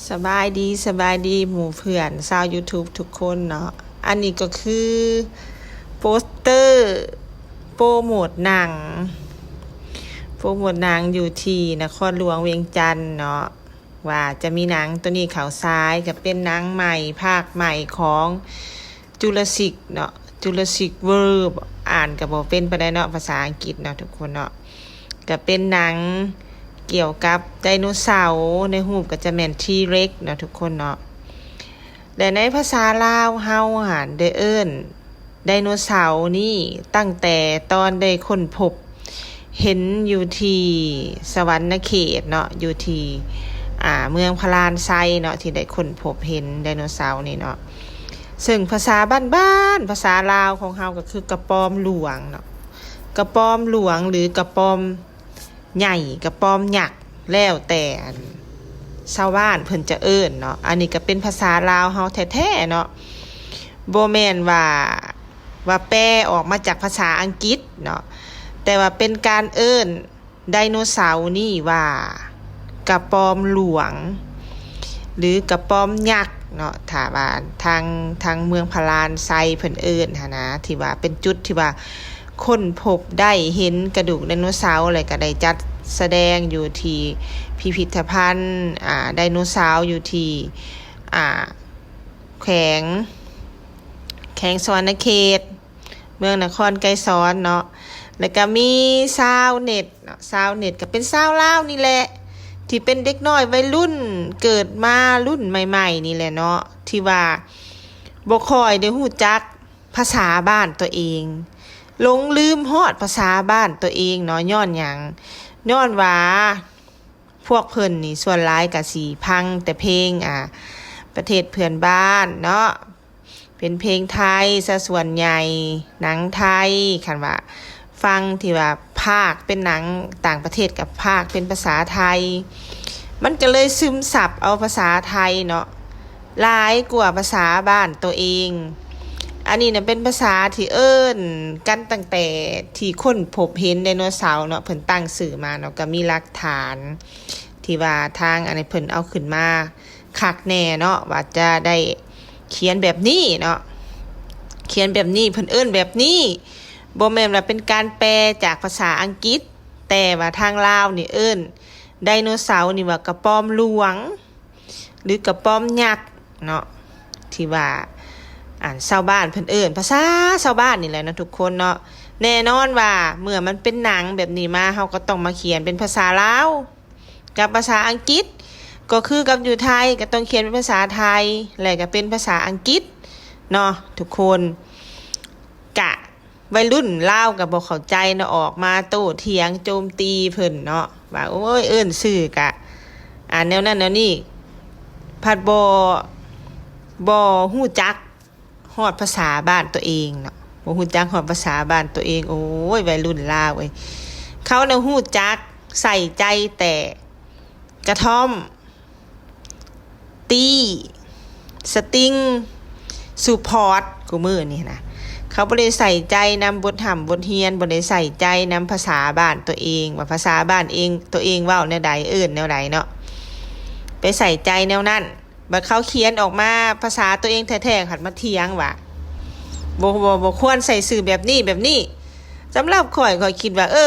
ສະບາຍດີ ສະບາຍດີໝູ່ເພື່ອນຊາວ YouTube ທຸກຄົນເນາະ. ອັນນີ້ກໍຄືໂປສເຕີໂປຣໂມດໜັງ ໂປຣໂມດໜັງຢູ່ທີ່ນະຄອນຫຼວງວຽງຈັນເນາະ ວ່າຈະມີໜັງໂຕນີ້ເຂົ້າສາຍ ກໍເປັນໜັງໃໝ່ ພາກໃໝ່ຂອງ Jurassic ເນາະ Jurassic World ອ່ານກໍບໍ່ເປັນປານໃດເນາະ ພາສາອັງກິດເນາະທຸກຄົນເນາະ. ກໍເປັນໜັງກ່ຽວກັບໄດໂນເສົາ ໃນຮູບກໍຈະແມ່ນ T-Rex ເນາະທຸກຄົນເນາະ. ແລະໃນພາສາລາວເຮົາຫັ້ນໄດ້ເອີ້ນໄດໂນເສົານີ້ ຕັ້ງແຕ່ຕອນໄດ້ຄົ້ນພົບເຫັນຢູ່ທີ່ສະຫວັນນະເຂດເນາະ ຢູ່ທີ່ ອ່າ ເມືອງພະລານໄຊເນາະ ທີ່ໄດ້ຄົ້ນພົບເຫັນໄດໂນເສົານີ້ເນາະ. ເຊິ່ງພາສາບ້ານໆ ພາສາລາວຂອງເຮົາກໍຄືກະປອມຫຼວງເນາະ ກະປອມຫຼວງ ຫຼື ກະປອມໃຫຍ່ ກະປອມຍັກ ແລ້ວແຕ່ອັນຊາວບ້ານເພິ່ນຈະເອີ້ນເນາະ. ອັນນີ້ກໍເປັນພາສາລາວເຮົາແທ້ໆເນາະ ບໍ່ແມ່ນວ່າ ວ່າແປອອກມາຈາກພາສາອັງກິດເນາະ ແຕ່ວ່າເປັນການເອີ້ນ ໄດໂນເສົານີ້ວ່າກະປອມຫຼວງ ຫຼື ກະປອມຍັກເນາະ ຖ້າວ່າທາງ ທາງເມືອງພະລານໄຊເພິ່ນເອີ້ນຫັ້ນນະ ທີ່ວ່າເປັນຈຸດທີ່ວ່າຄົ້ນພົບໄດ້ເຫັນກະດູກໄດໂນເສົາ ແລະ ກະໄດ້ຈັດສະແດງຢູ່ທີ່ພິພິທະພັນ ອ່າ ໄດໂນເສົາ ຢູ່ທີ່ ອ່າ ແຂວງ ແຂວງສະຫວັນນະເຂດ ເມືອງນະຄອນໄກສອນເນາະ. ແລ້ວກະມີຊາວເນັດເນາະ ຊາວເນັດກໍເປັນຊາວລາວນີ້ແຫຼະ ທີ່ເປັນເດັກນ້ອຍໄວລຸ້ນເກີດມາລຸ້ນໃໝ່ໆນີ້ແຫຼະເນາະ ທີ່ວ່າບໍ່ຄ່ອຍໄດ້ຮູ້ຈັກພາສາບ້ານຕົວເອງ ຫຼົງລືມຮອດພາສາບ້ານຕົວເອງເນາະ. ຍ້ອນຫຍັງ? ຍ້ອນວ່າ ພວກເພິ່ນນີ້ສ່ວນຫຼາຍກະຊິຟັງແຕ່ເພງ ອ່າ ປະເທດເພື່ອນບ້ານເນາະ ເປັນເພງໄທຊະສ່ວນໃຫຍ່ ໜັງໄທ ຄັນວ່າຟັງທີ່ວ່າພາກເປັນໜັງຕ່າງປະເທດ ກະພາກເປັນພາສາໄທ ມັນກະເລີຍຊຶມຊັບເອົາພາສາໄທເນາະ ຫຼາຍກວ່າພາສາບ້ານໂຕເອງ. ອັນນີ້ນະເປັນພາສາທີ່ເອີ້ນກັນຕັ້ງແຕ່ທີ່ຄົ້ນພົບເຫັນໄດໂນເສົາເນາະ ເພິ່ນຕັ້ງຊື່ມາເນາະ ກໍມີຫຼັກຖານທີ່ວ່າທາງອັນນີ້ເພິ່ນເອົາຂຶ້ນມາຄັກແນ່ເນາະ ວ່າຈະໄດ້ຂຽນແບບນີ້ເນາະ ຂຽນແບບນີ້ ເພິ່ນເອີ້ນແບບນີ້ ບໍ່ແມ່ນວ່າເປັນການແປຈາກພາສາອັງກິດ ແຕ່ວ່າທາງລາວນີ້ເອີ້ນໄດໂນເສົານີ້ວ່າກະປອມຫຼວງ ຫຼື ກະປອມຍັກເນາະ ທີ່ວ່າ ອັນ ຊາວບ້ານເພິ່ນເອີ້ນ ພາສາຊາວບ້ານນີ້ແຫຼະເນາະທຸກຄົນເນາະ. ແນ່ນອນວ່າເມື່ອມັນເປັນໜັງແບບນີ້ມາ ເຮົາກໍຕ້ອງມາຂຽນເປັນພາສາລາວກັບພາສາອັງກິດ ກໍຄືກັບຢູ່ໄທ ກໍຕ້ອງຂຽນເປັນພາສາໄທ ແລະ ກໍເປັນພາສາອັງກິດເນາະທຸກຄົນ. ກະ ໄວລຸ້ນລາວກໍບໍ່ເຂົ້າໃຈເນາະ ອອກມາໂຕ້ຖຽງໂຈມຕີເພິ່ນເນາະ ວ່າ ໂອ້ຍ ເອີ້ນຊື່ກະ ອ່າ ແນວນັ້ນແນວນີ້ ພັດບໍ່ ບໍ່ຮູ້ຈັກຮອດພາສາບ້ານຕົວເອງເນາະ ບໍ່ຮູ້ຈັກຮອດພາສາບ້ານຕົວເອງ. ໂອ້ຍ ໄວລຸ້ນລາວເອີຍ ເຂົານະຮູ້ຈັກໃສ່ໃຈແຕ່ກະທ່ອມ ຕີ ສະຕິງ ສະປອດ ຄູ່ມື້ນີ້ນະ ເຂົາບໍ່ໄດ້ໃສ່ໃຈນຳບົດຮ່ຳບົດຮຽນ ບໍ່ໄດ້ໃສ່ໃຈນຳພາສາບ້ານຕົວເອງ ວ່າພາສາບ້ານເອງ ຕົວເອງເວົ້າແນວໃດ ເອີ້ນແນວໃດເນາະ ໄປໃສ່ໃຈແນວນັ້ນ. ບັດເຂົາຂຽນອອກມາພາສາຕົວເອງແທ້ໆ ພັດມາຖຽງວ່າ ບໍ່ ບໍ່ ບໍ່ຄວນໃສ່ຊື່ແບບນີ້ ແບບນີ້. ສຳລັບຂ້ອຍ ຂ້ອຍຄິດວ່າ ເອີ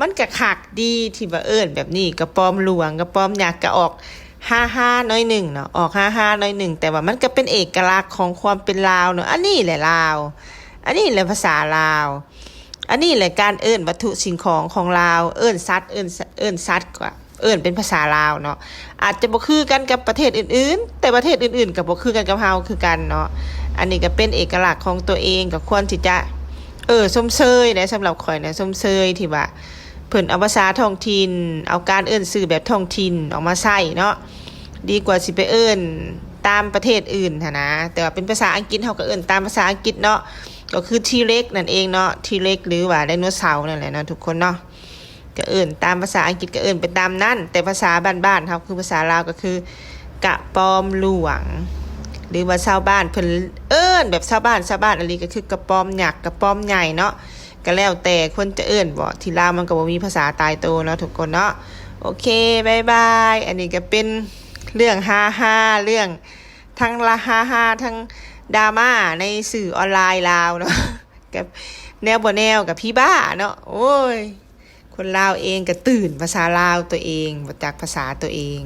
ມັນກະຄັກດີທີ່ວ່າເອີ້ນແບບນີ້ ກະປອມຫຼວງ ກະປອມຍັກ ກະອອກຮາໆໜ້ອຍໜຶ່ງເນາະ ອອກຮາໆໜ້ອຍໜຶ່ງ ແຕ່ວ່າມັນກະເປັນເອກະລັກຂອງຄວາມເປັນລາວເນາະ. ອັນນີ້ແຫຼະລາວ ອັນນີ້ແຫຼະພາສາລາວ ອັນນີ້ແຫຼະການເອີ້ນວັດຖຸສິ່ງຂອງຂອງລາວ ເອີ້ນສັດ ເອີ້ນ ເອີ້ນສັດກະ ເອີ້ນເປັນພາສາລາວເນາະ ອາດຈະບໍ່ຄືກັນກັບປະເທດອື່ນໆ ແຕ່ປະເທດອື່ນໆກໍບໍ່ຄືກັນກັບເຮົາຄືກັນເນາະ. ອັນນີ້ກໍເປັນເອກະລັກຂອງຕົວເອງ ກໍຄວນທີ່ຈະ ເອີ ຊົມເຊີຍເດ້. ສຳລັບຂ້ອຍນະ ຊົມເຊີຍທີ່ວ່າເພິ່ນເອົາພາສາທ້ອງຖິ່ນ ເອົາການເອີ້ນຊື່ແບບທ້ອງຖິ່ນອອກມາໃຊ້ເນາະ ດີກວ່າຊິໄປເອີ້ນຕາມປະເທດອື່ນຫັ້ນນະ. ແຕ່ວ່າເປັນພາສາອັງກິດ ເຮົາກໍເອີ້ນຕາມພາສາອັງກິດເນາະ ກໍຄື T-Rex ນັ້ນເອງເນາະ T-Rex ຫຼືວ່າໄດໂນເສົານັ້ນແຫຼະເນາະທຸກຄົນເນາະ. ກໍເອີ້ນຕາມພາສາອັງກິດກໍເອີ້ນໄປຕາມນັ້ນ ແຕ່ພາສາບ້ານໆເຮົາຄືພາສາລາວກໍຄືກະປອມຫຼວງ ຫຼືວ່າຊາວບ້ານເພິ່ນເອີ້ນແບບຊາວບ້ານ ຊາວບ້ານອີ່ຫຼີກໍຄືກະປອມຍັກ ກະປອມໃຫຍ່ເນາະ ກໍແລ້ວແຕ່ຄົນຈະເອີ້ນເບາະ. ທີ່ລາວມັນກໍບໍ່ມີພາສາຕາຍໂຕເນາະທຸກຄົນເນາະ. ໂອເຄ ບາຍບາຍ. ອັນນີ້ກໍເປັນ ເລື່ອງຮາຮາ ເລື່ອງທັງລະຮາຮາ ທັງດຣາມາໃນສື່ອອນລາຍລາວເນາະ ກັບແນວບໍ່ແນວ ກັບຜີບ້າເນາະ. ໂອ້ຍ ຄົນລາວເອງກໍຕື່ນພາສາລາວຕົວເອງ ບໍ່ຈັກພາສາຕົວເອງ.